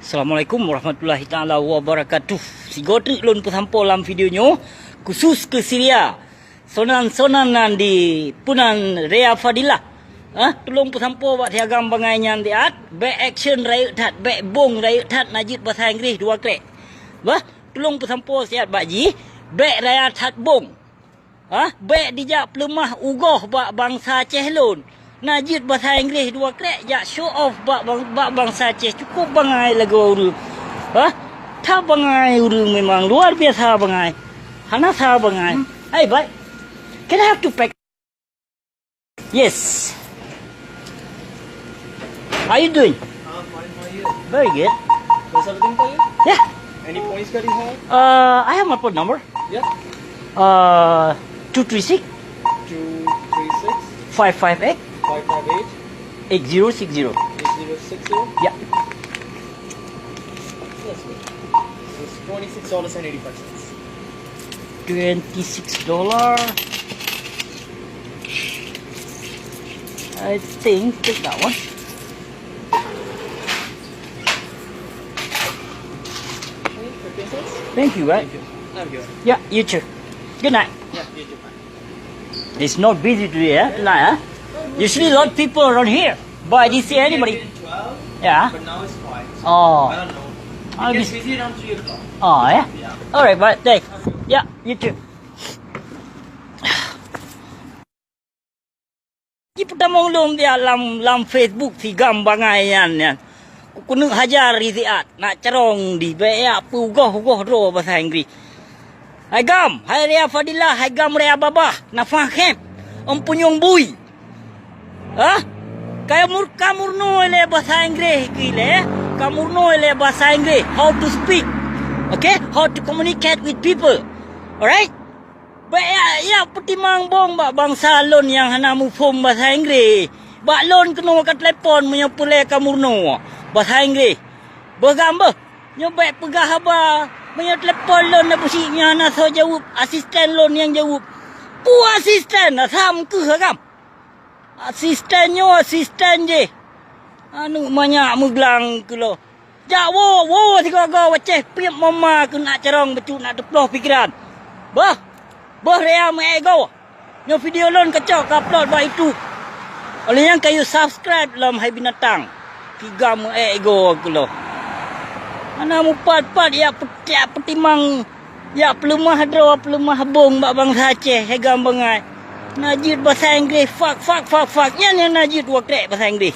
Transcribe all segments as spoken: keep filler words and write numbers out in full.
Assalamualaikum warahmatullahi taala wabarakatuh. Sigoe treuk lôn peusampoe lam video nyoe, khusus keu Syria. Sonan-sonan nan di peunan Rea Fadilah. Ah, tulông peusampoe bak si agam bangai nyan siat, bèk action rayeuk that, bèk bông rayeuk that, na jeuet basa Inggréh dua krek. Bah, tulông peusampoe siat bak jih, bèk raya that bông. Hah? Bèk dijak peuleumah ugoh bak bansa Aceh lôn. Na jeuet basa Inggréh dua krek jak show off bak bang-, bak bansa Aceh. Cukôp bangai lagoe ureueng. Hah? That bangai ureueng, memang luar biasa bangai. Hana sa bangai. Hai, bye. Can I have two pack? Yes. How you doing? I'm fine. How are you? Very good. There's everything for you? Yeah. Any points that you have? Uh, I have my phone number. Yeah. Uh, two three six. Two three six. Five five eight. Five five eight. Eight zero six zero. Eight zero six zero. Yeah. Yes, sir. It's twenty-six dollars and eighty-five cents. Twenty-six dollar. I think take that one. Thank you, right? Thank you. Have a good one. Yeah, you too. Good night. Yeah, you too. Bye. It's not busy today, eh? Tonight, eh? Usually a lot of people around here, but I didn't see anybody. Yeah. But now it's quiet. Oh. I don't know. It gets busy around three o'clock. Oh, yeah? Yeah. All right, but thanks. Yeah, you too. Jipeutamong lom dia lam, lam Facebook si agam bangai nyan, nyan. Keuneuk hajar di siat, nak carông di bèk jak peugoh-goh droe basa Inggréh. Hai agam, hai Rea Fadilah, hai agam Rea Babah, na faham? Empunyong bui. Hah? Ka mur-, ka meurunoe lé basa Inggréh keu ilèe, ka meurunoe lé basa Inggréh, how to speak. Okay? How to communicate with people. Alright? Bèk jak, jak peutimang bông bak bansa lôn nyang hana muphom basa Inggréh. Bak lôn keunoe ka telepon meunyoe peureulèe ka meurunoe basa Inggréh. Beuh agam beuh, nyoe bèk peugah haba. Meunyoe telepon lôn na busi nyoe hana soe jaweueb, asisten lôn nyang jaweueb. Peue asisten? Asam keuh agam. Asisten nyoe asisten jih. Aneuk manyak meuglang keu lôn. Jak woe, woe sigoe-goe u Aceh, piep mama keuneuk carông bacut, neuk teuploh pikeran. Beuh, beuh Rea meu-ék goe. Nyoe video lôn kacok ka upload bak YouTube. Óh lheueh nyan kayue subscribe lom hai binatang. Tiga meu-ék goe keu lôn. Hana mupat-pat jak peutimang. Jak peuleumah droe, peuleumah bông bak bansa Aceh, hai agam bangai. Na jeuet basa Inggréh, fuck, fuck, fuck, fuck. Nyan nyang na jeuet dua krek basa Inggréh.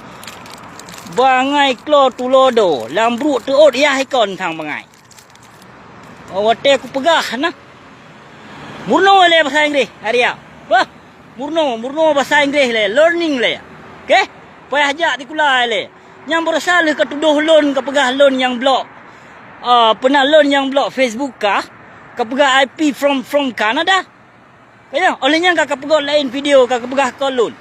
Bangai klo tulo do, lam bruek teuôt yah ikon sang bangai. Watèe kupeugah na. Meurunoe lé basa Inggréh, hai Rea. Bah, meurunoe, meurunoe basa Inggréh lé, learning lé. Oke? Payah jak sikula lé. Nyang baroesa lheueh ka tudoh lôn, ka peugah lôn nyang blok, ah, peue nan lôn nyang blok Facebook kah, ka peugah I P from, from Canada. Ka nyan, óh lheueh nyan ka, ka peugah laén video ka, ka peugah kon lôn.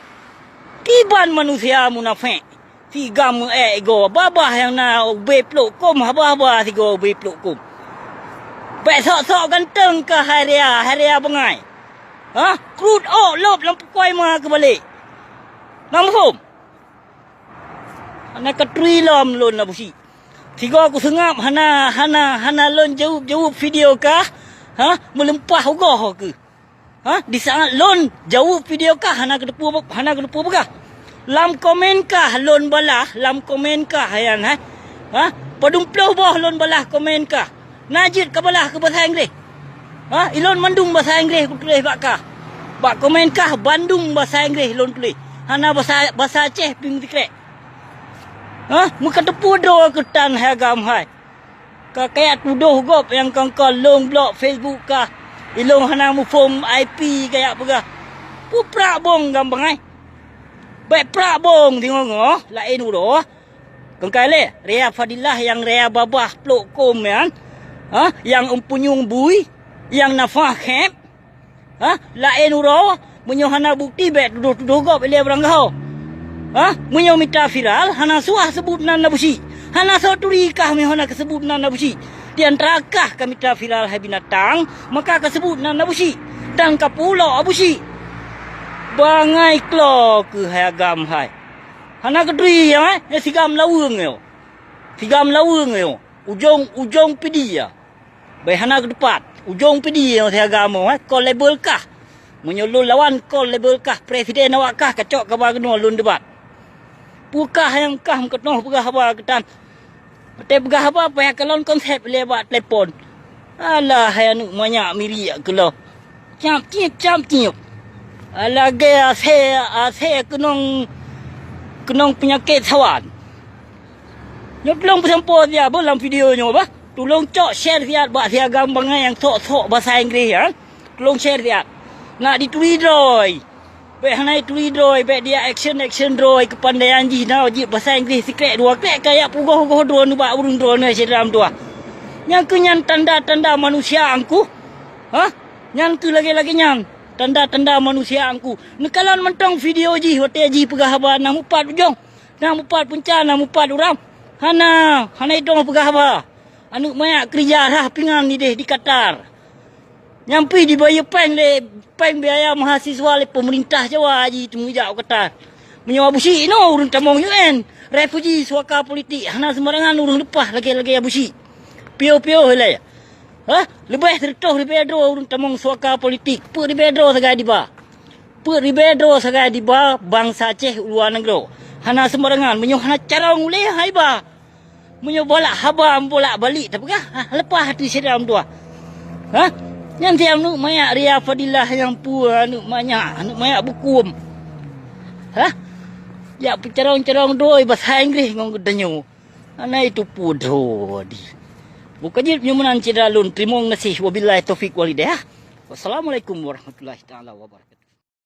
Kiban manusia munafék. Tiga meu-ék goe, babah nyang na ubé plôk kôm, haba-haba sigoe ubé plôk kôm. Bèk sok-sok ganteng kah hai Rea, hai Rea bangai. Hah? Krut ôk lôb lam pukoi ma keubalek. Na muphom? Hana katuri lom lôn na busi. Sigoe kuseungab hana, hana, hana lôn jaweueb-jaweueb video kah? Hah? Meulimpah ugoe keuh. Hah? Di saat lôn jaweueb video kah hana keuteupeu, hana keuteupeu peugah. Lam komen kah lôn balah, lam komen kah nyan, hah? Hah? Padum ploh boh lôn balah komen kah. Na jeuet ka balah keu basa Inggréh. Ha, ilôn mandum basa Inggréh kutuléh bak kah. Bak komen kah bandum basa Inggréh lôn tuléh. Hana basa, basa Aceh pih meusikrek. Ha, meukateupeu droe keuh tan hai agam hai. Ka kajak tudoh gob nyang kongkon lôn blok Facebook kah. Ilôn hana muphom I P kajak peugah. Peue prak bông agam bangai. Bèk prak bông singoh-ngoh, laén uroe. Keukai lé, Rea Fadilah nyang Rea babah plôk kôm nyan, ha, nyang empunyueng bui, nyang nafah khép, ha, laén uroe, meunyoe hana bukeuti bèk tudoh-tudoh gob ilèe barang gaho. Ha, meunyoe mita viral, hana suah seubut nan na busi. Hana soe turi kah meunyoe hana kaseubut nan na busi. Di antara kah ka mita viral hai binatang, maka kaseubut nan na busi. Dan kapulok busi. Bangai klo keuh hai agam hai. Hana keudri, eh, nyoe sigam laweueng nyoe. Sigam laweueng nyoe, ujong-ujong pidi ya. Bai hana keudeupat, ujong pidi nyoe siaga mo, eh, kol label kah. Meunyoe lôn lawan kol label kah, presiden awak kah, kacok kaba keunoe lôn debat. Peue kah nyang kah meukeutnoh peugah haba keutan. Watée peugah haba payah kalon konsep lé bak telepon. Alah, hai aneuëk manyak miriek keuloh. Cap tiep, cap tiep. Lagée asée, asée keunong, keunong peunyakét sawan. Nyoe tulông peusampoe siat beuh lam video nyoe bah. Tulông cok share siat bak siagam bangai nyang sok-sok basa Inggréh nyan. Tulông share siat. Nak dituri droe. Bék hana ituri droe, bék dia action-action droe keupandaian jih na jeuet basa Inggréh sikrek dua krek kaya pugoh-goh droe nibak ureuëng droe na syedara meutuah. Nyang keu nyan tanda-tanda manusia angkuh. Hah? Nyan keu lagée-lagée nyan, tanda-tanda manusia angkuh. Neukalon mantong video jih watée jih peugah haba na mupat ujong, na mupat punca, na mupat uram. Hana, hana idong peugah haba. Aneuëk manyak keurija rhah pingan ideh di Qatar. Nyang pih dibayeue péng lé, péng biaya mahasiswa lé peumeurintah Jawa jih teumujak u Qatar. Meunyoe Abu Syik inoe ureuëng tamong U N, refuji suaka politik, hana seumarangan ureuëng leupah lagée-lagée Abu Syik. Piôh-piôh ilée. Hah? Leubeh sireutôh ribée droe ureuëng tamong suaka politik. Peuet ribée droe sagai diba. Peuet ribée droe sagai diba bansa Aceh u luwa nanggroe. Hana seumarangan, meunyoe hana carông ulée hai ba. Meunyoe bolak haba, bolak balik tapeugah, ha, leupah ateueh syedara meutuah. Hah? Nyan siang aneuëk manyak Ria Fadilah nyang peue aneuëk manyak, aneuëk manyak beukum. Hah? Jak peucarông-carông droe basa Inggréh ngon geutanyoe. Hana itu peue droe di. Buka jeuet nyoe meunan syedara lôn, teurimong gaséh, wabillahi taufik wal hidayah. Wassalamualaikum warahmatullahi taala wabarakatuh.